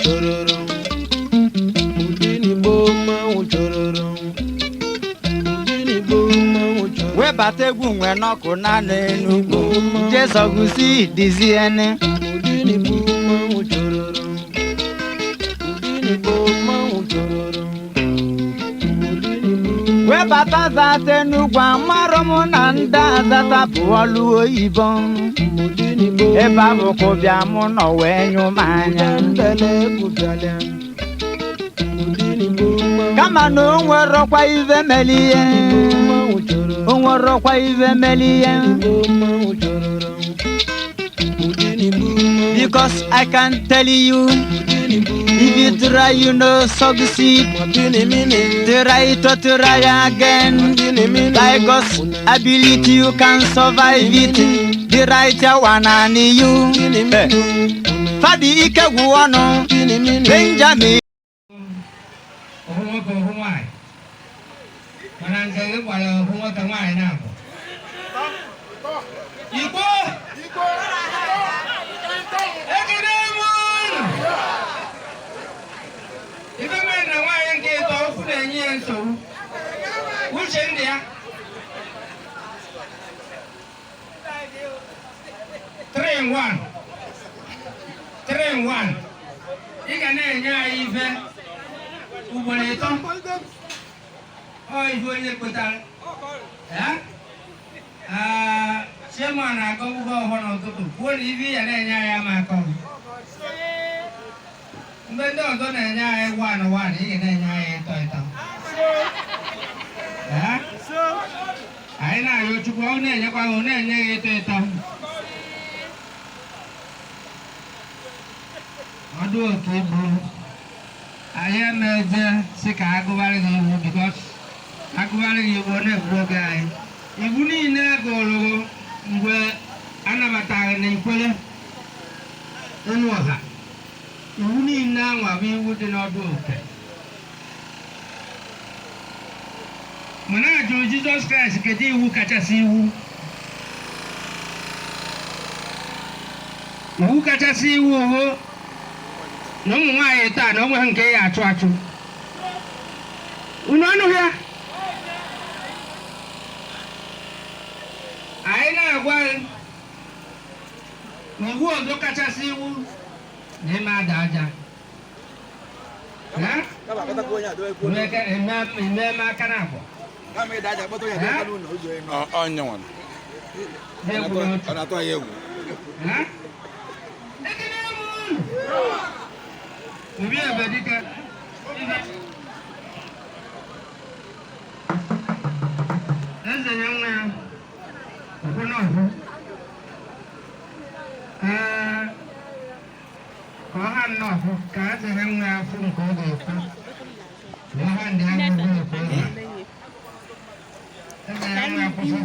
chororo. Udinigbo mmanwụ chororo. Udinigbo mmanwụ chororo. Webata egwu nwe n'ọkụ naanị Enugwu jesọgusi diziene. Udinigbo mmanwụ chororo. Udinigbo mmanwụ chororo. Udinigbo. Webata zata Enugwu amarọ m na ndị azata bụ ọlụ oyibo. Udinigbo. Ebe ahụ kụbịa mụ nọ wee nyụ m anya. Ndele egwubiala. Udinigbo mmanwụ. Kama na o nwerọkwa ive meli ihe. Mmanwụ chororo. O nwerọkwa ive meli ihe. Udinigbo mmanwụ chororo. Udinigbo mmanwụ. Because I can tell you, Udinigbo. If you try, you no succeed. Try to try again. By God's ability, you can survive it. The right one and you. Fadi ike gwụ ọnụ. Benjamin. Ofu nwoke, ofu nwaanyị, mana nke gị gbara ofu nwoke, nwaanyị na-abụ. Igbo, ekene m unu. Ife mere na nwaanyị nke ịtọ okwu na-enye ya nsogbu, uche ndị ya 3 in 1, 3 in 1. Ị ga na-enye anyị ife ugboro ịtọ. Ọ ife onye kwetara ya. Chairman na-agọgwụgwọ ọhụrụ n'ụtụtụ kwuo na ife ya na-enye anyị ama akọ. Mgbe ndị ọzọ na-enye anyị one one, ị ga na-enye anyị ịtọ ịtọ. Eh? Anyị na-arịọ Chukwu ọ na-enyekwa gị, ọ na-enye gị ịtọ ịtọ. Ọdụ otu ibu anyị emeje si ka agụbarị gị iwu, because agụbarị gị iwu, ọ na-egbu oge anyị. Iwu niile agụrụ mgbe anabataghị na ikwere enu ọha, iwu niile anwa bụ iwu dị n'ọdụ oke. Mana a jụrụ Jizọs Kraịst, kedu iwu kachasị iwu? Iwu kachasị iwu bụ na ụmụ nwaanyị taa na onwe ha nke ya achụ achụ. Unu anụghị ya? Anyị na-agwa gị na iwu ọzọ kachasị iwu na ime ada aja. Eh? Eme aka na abụọ. Onye ọ na-atụ anyị egwu. Eh? Ekene m unu. Obi Ebedike. Eze nye nwa ya. Ọkwụ na ọkwụ. Ee, ka ọ ha nnọọ ọkwụ, ka eze nye nwa ya fụ nke ọ ga-ekwu. Na ọ ha ndị ahụ ga-ekwu. Eze nye nwa ya kwụsị.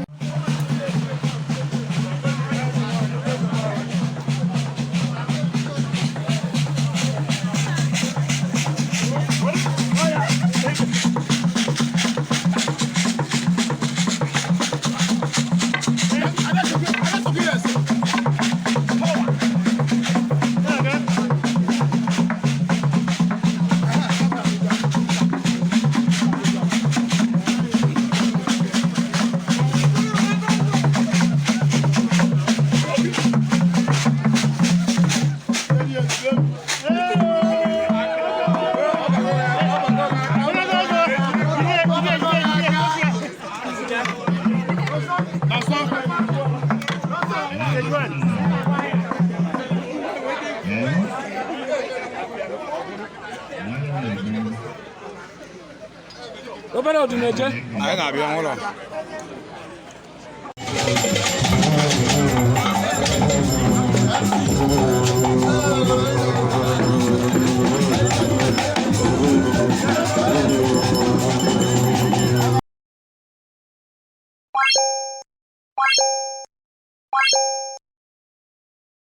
Obere ọdụmeje. Anyị na-abịa ụlọ.